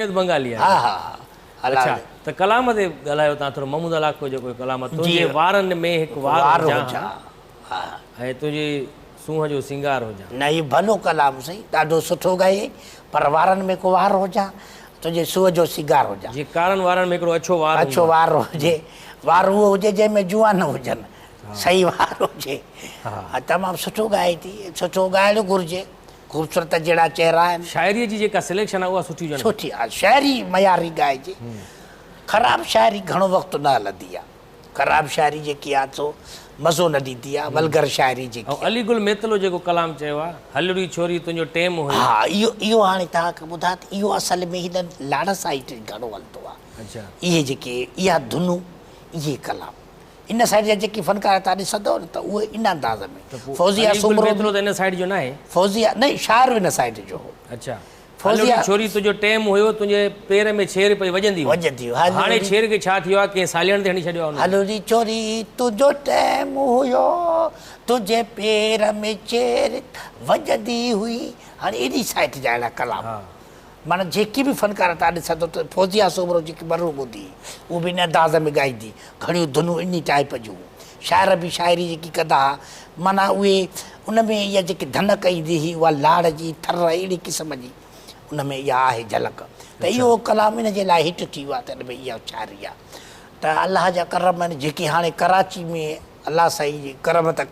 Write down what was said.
بنگالي آهي. ها ها ها اڇا ته ڪلام تي ڳالهايو توهان ٿورو محمود لاکو جو ڪوئي ڪلام آهي تنهنجي وارن ۾ هڪ وار هجان ها ۽ تنهنجي سونهن جو سينگار هجان. نه هي ڀلو ڪلام سائين ڏاڍو سٺو ڳايئي پر وارن ۾ ڪو وار هجان تنهنجي سونهن جو سينگار هجان. جيئن ڪارن وارن ۾ هڪڙو اڇو وار اڇو وار هجي وار اهو هجي جنهن ۾ جوئان نه هجن صحيح وار هجي. ها تمام سٺو ڳائي ٿي سٺو ڳائڻ گهرجي. خوبصورت جهڙا چهرا آهن. شاعريء جي جيڪا سليڪشن آهي اها سٺي هجڻ کپي. سٺي آهي شاعري معياري ڳائجي. خراب شاعري گهڻو وقت نه هلندي آهي. خراب شاعري جيڪي آهي سو مزو نه ڏيندي آهي ولگر شاعري جيڪي آهي. علي گل ميتلو جيڪو ڪلام چيو آهي هلڙي ڇوري تنهنجو ٽيم هيو. ها اهو اهو هاڻي توهان کي ٻڌايان ته اهو اصل ۾ هن لاڙ سائيڊ گهڻو هلندو آهي. اڇا. اهي جيڪي اها ڌنون اهي ڪلام. ان سائيڊ جا جيڪي فنڪار توهان ڏسندؤ نه ته اهي ان انداز ۾ فوزيه سومرو به ته ان سائيڊ جو ناهي. فوزيه نه شاعر ان سائيڊ جو هو. اڇا فوزيه ڇوري تنهنجو ٽيم هيو تنهنجي پير ۾ ڇير پئي وڄندي هئي. وڄندي هئي. هاڻي ڇير کي ڇا ٿيو آهي ڪنهن ساليڻ تي هڻي ڇڏيو آهي ان کي. هلڙي ڇوري تنهنجو ٽيم هيو تنهنجي پير ۾ ڇير وڄندي هئي هاڻي انهي سائيڊ جا اهڙا ڪلام. معنيٰ جيڪي به فنڪار توهان ڏسندو ته فوزيه سومرو جيڪي مرحوم هوندي هئي اهو به ان انداز ۾ ڳائيندي گهڻيون ڌنون انهي ٽائيپ جون شاعر به شاعري جيڪي ڪندا ها معنيٰ اهي ان ۾ اها جيڪي ڌنڪ ايندي هئي اها لاڙ جي ٿر اهڙي قسم جي ان ۾ اها آهي جهلڪ ته اهو ڪلام ان جي لاء هٽ ٿي ويو آهي ته ان ۾ اها شاعري آهي ته الله جا ڪرم آهن جيڪي هاڻي ڪراچي ۾ الله سائين جي ڪرم ته.